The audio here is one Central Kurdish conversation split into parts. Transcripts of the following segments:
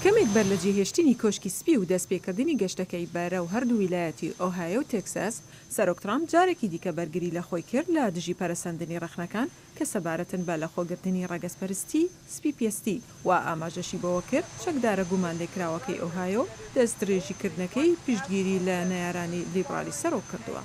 کەمێک بەر لە جێهێشتنی کۆشکی سپی و دەستپێکردنی گەشتەکەی بەرەو هەردوو ویلایەتی ئۆهایۆ و تێکساس، سەرۆک ترامپ جارێکی دیکە بەرگری لە خۆی کرد لە دژی پەرەسەندنی ڕەخنەکان کە سەبارەتن بە لەخۆگرتنی ڕەگەزپەرستی سپی پێستی و ئاماژەشی بەوە کرد چەکدارە گومانلێکراوەکەی ئۆهایۆ دەستدرێژیکردنەکەی پشتگیری لە نەیارانی لیبڕالی سەرۆک کردووە.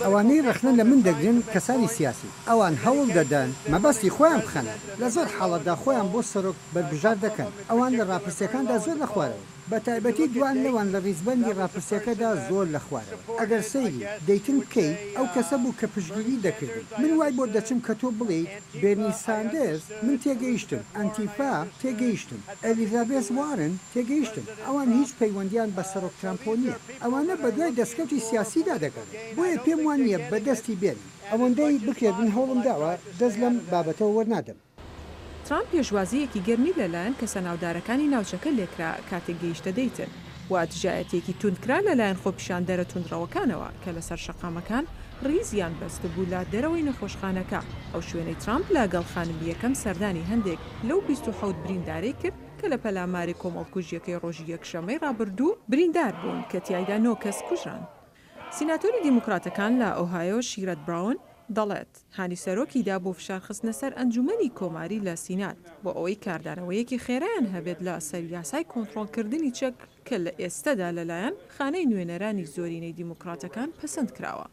ئەوانەی ڕەخنە لە من دەگرن کەسانی سیاسین. ئەوان هەوڵ دەدەن مەبەستی خۆیان بخەنە ڕوو. لە زۆر حاڵەتدا خۆیان بۆ سەرۆک بەربژار دەکەن. ئەوان لە ڕاپرسییەکاندا زۆر لە خوارەوەن. بە تایبەتی دوان لەوان لە ڕیزبەندی ڕاپرسییەکەدا زۆر لە خوارەوەن. ئەگەر سەیری دەیتن بکەی، ئەو کەسە بوو کە پشتگیری دەکردم. من وای بۆ دەچم کە تۆ بڵێیت بێرنی ساندەرز، من تێگەیشتم، ئەنتیفا، تێگەیشتم، ئێلیزابێس وارن، تێگەیشتم. ئەوان هیچ پەیوەندییان بە سەرۆک ترامپەوە نییە. ئەوانە بەدوای دەستکەوتی سیاسیدا دەگەڕێن، بۆیە پێم وا نییە بەدەستی بێنن. ئەوەندەی بکرێت من هەوڵم داوە دەست لەم بابەتەوە وەرنادەم. ترامپ پێشوازییەکی گەرمی لەلایەن کەسە ناودارەکانی ناوچەکە لێکرا کاتێک گەیشتە دەیتن، و دژایەتییەکی توند کرا لەلایەن خۆپیشاندەرە توندڕەوەکانەوە کە لەسەر شەقامەکان ڕیزیان بەستبوو لە دەرەوەی نەخۆشخانەکە، ئەو شوێنەی ترامپ لەگەڵ خانمی یەکەم سەردانی هەندێک لەو 27 بریندارەی کرد کە لە پەلاماری کۆمەڵکوژییەکەی ڕۆژی یەکشەممەی ڕابردوو بریندار بوون کە تیایدا نۆ کەس کوژران. سیناتۆری دیموکراتەکان لە ئۆهایۆ شیرەد براون دەڵێت، هانی سەرۆکی دا بۆ فشارخستنە سەر ئەنجومەنی کۆماری لە سینات بۆ ئەوەی کاردانەوەیەکی خێرایان هەبێت لە سەر یاسای کۆنترۆڵکردنی چەک کە لە ئێستەدا لەلایەن خانەی نوێنەرانی زۆرینەی دیموکراتەکان پەسەند کراوە.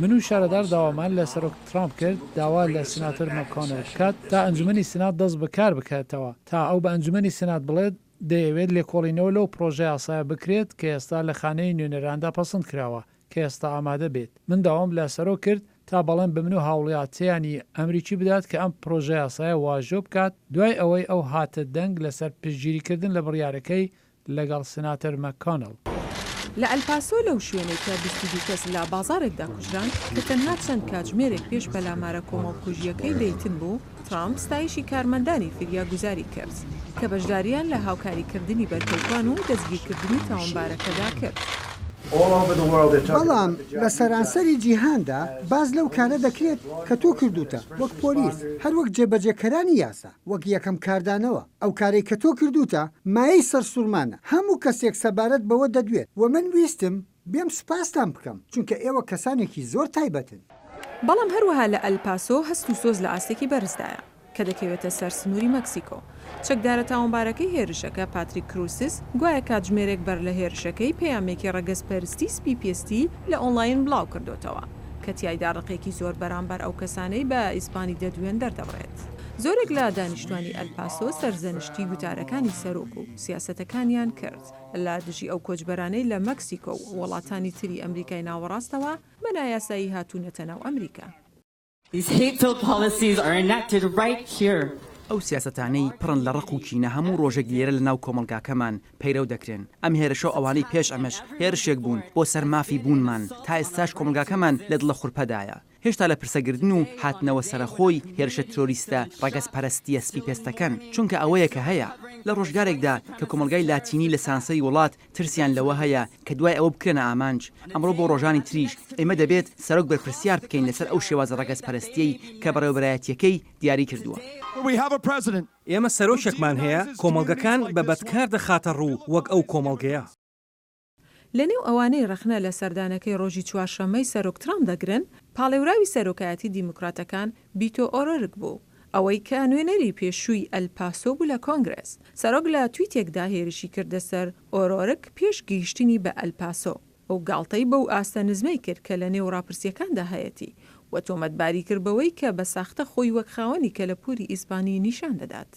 من و شارەدار داوامان لە سەرۆک ترامپ کرد داوا لە سیناتۆر مەککۆنێل بکات تا ئەنجومەنی سینات دەست بە کار بکاتەوە تا ئەو بە ئەنجومەنی سینات بڵێت دەیەوێت لێکۆڵینەوە لەو پڕۆژەیاسایە بکرێت کە ئێستا لە خانەی نوێنەراندا پەسند کراوە کە ئێستا ئامادە بێت. من داوام لە سەرۆک کرد تا بەڵێن بە من و هاوڵیاتیانی ئەمریکی بدات کە ئەم پڕۆژەیاسایە واژۆ بکات دوای ئەوەی ئەو هاتە دەنگ لەسەر پشتگیریکردن لە بڕیارەکەی لەگەڵ سناتەر مەککۆنڵ. لە ئەلپاسۆ لەو شوێنەی کە 22 کەس لە بازاڕێکدا کوژران کە تەنها چەند کاتژمێرێک پێش پەلامارە کۆمەڵکوژییەکەی دەیتن بوو، ترامپ ستایشی کارمەندانی فریاگوزاری کرد کە بەشدارییان لە هاوکاریکردنی بەرکەوتوان و دەستگیرکردنی تاوانبارەکەدا کرد. بەڵام لە سەرانسەری جیهاندا باس لەو کارە دەکرێت کە تۆ کردووتە، وەک پۆلیس، هەروەک جێبەجێکەرانی یاسا. وەک یەکەم کاردانەوە، ئەو کارەی کە تۆ کردووتە مایەی سەرسوڕمانە، هەموو کەسێک سەبارەت بەوە دەدوێت و من ویستم بێم سوپاستان بکەم، چونکە ئێوە کەسانێکی زۆر تایبەتن. بەڵام هەروەها لە ئەلپاسۆ هەست و سۆز لە ئاستێکی بەرزدایە، کە دەکەوێتە سەر سنووری مەکسیکۆ. چەکدارە تاوانبارەکەی هێرشەکە، پاتریک کروسس، گوایە کاتژمێرێک بەر لە هێرشەکەی پەیامێکی ڕەگەزپەرستی سپی پێستی لە ئۆنلاین بڵاوکردۆتەوە، کە تیایدا ڕقێکی زۆر بەرامبەر ئەو کەسانەی بە ئیسپانی دەدوێن دەردەبڕێت. زۆرێک لە دانیشتوانی ئەلپاسۆ سەرزەنشتی گوتارەکانی سەرۆک و سیاسەتەکانیان کرد لە دژی ئەو کۆچبەرانەی لە مەکسیکۆ و وڵاتانی تری ئەمریکای ناوەڕاستەوە بە نایاسایی هاتوونەتە ناو ئەمریکا. These hate-filled policies are enacted right here. ئەو سیاسەتانەی پڕن لە ڕق و کینە هەموو ڕۆژێک لێرە لە ناو کۆمەڵگاکەمان پەیرەو دەکرێن. ئەم هێرشە و ئەوانەی پێش ئەمەش هێرشێک بوون بۆ سەر مافی بوونمان. تا ئێستاش کۆمەڵگاکەمان لە دڵە خورپەدایە. هێشتا لە پرسەگردن و هاتنەوە سەرەخۆی هێرشە ترۆریستە ڕەگەزپەرستییە سپیپێستەکەن، چونکە ئەوەیە کە هەیە. لە ڕۆژگارێکدا کە کۆمەڵگای لاتینی لە سەرانسەری وڵات ترسیان لەوە هەیە کە دوای ئەوە بکرێنە ئامانج، ئەمڕۆ بۆ ڕۆژانی تریش ئێمە دەبێت سەرۆک بەرپرسیار بکەین لەسەر ئەو شێوازە ڕەگەزپەرستییەی کە بەڕێوەبەرایەتییەکەی دیاری کردووە. ئێمە سەرۆکێکمان هەیە کۆمەڵگەکان بە بەدکار دەخاتە ڕوو وەک ئەو کۆمەڵگەیە. لەنێو ئەوانەی ڕەخنە لە سەردانەکەی ڕۆژی چوارشەممەی سەرۆک ترامپ دەگرن، پاڵێوراوی سەرۆکایەتی دیموکراتەکان بیتۆ ئۆرۆرک بوو، ئەوەی کە نوێنەری پێشووی ئەل پاسۆ بوو لە کۆنگرێس. سەرۆک لە تویتێکدا هێرشی کردە سەر ئۆرۆرک پێش گەیشتنی بە ئەل پاسۆ و گاڵتەی بەو ئاستە نزمەی کرد کە لەنێو ڕاپرسییەکاندا هەیەتی و تۆمەتباری کرد بەوەی کە بە ساختە خۆی وەک خاوەنی کەلەپووری ئیسپانی نیشان دەدات.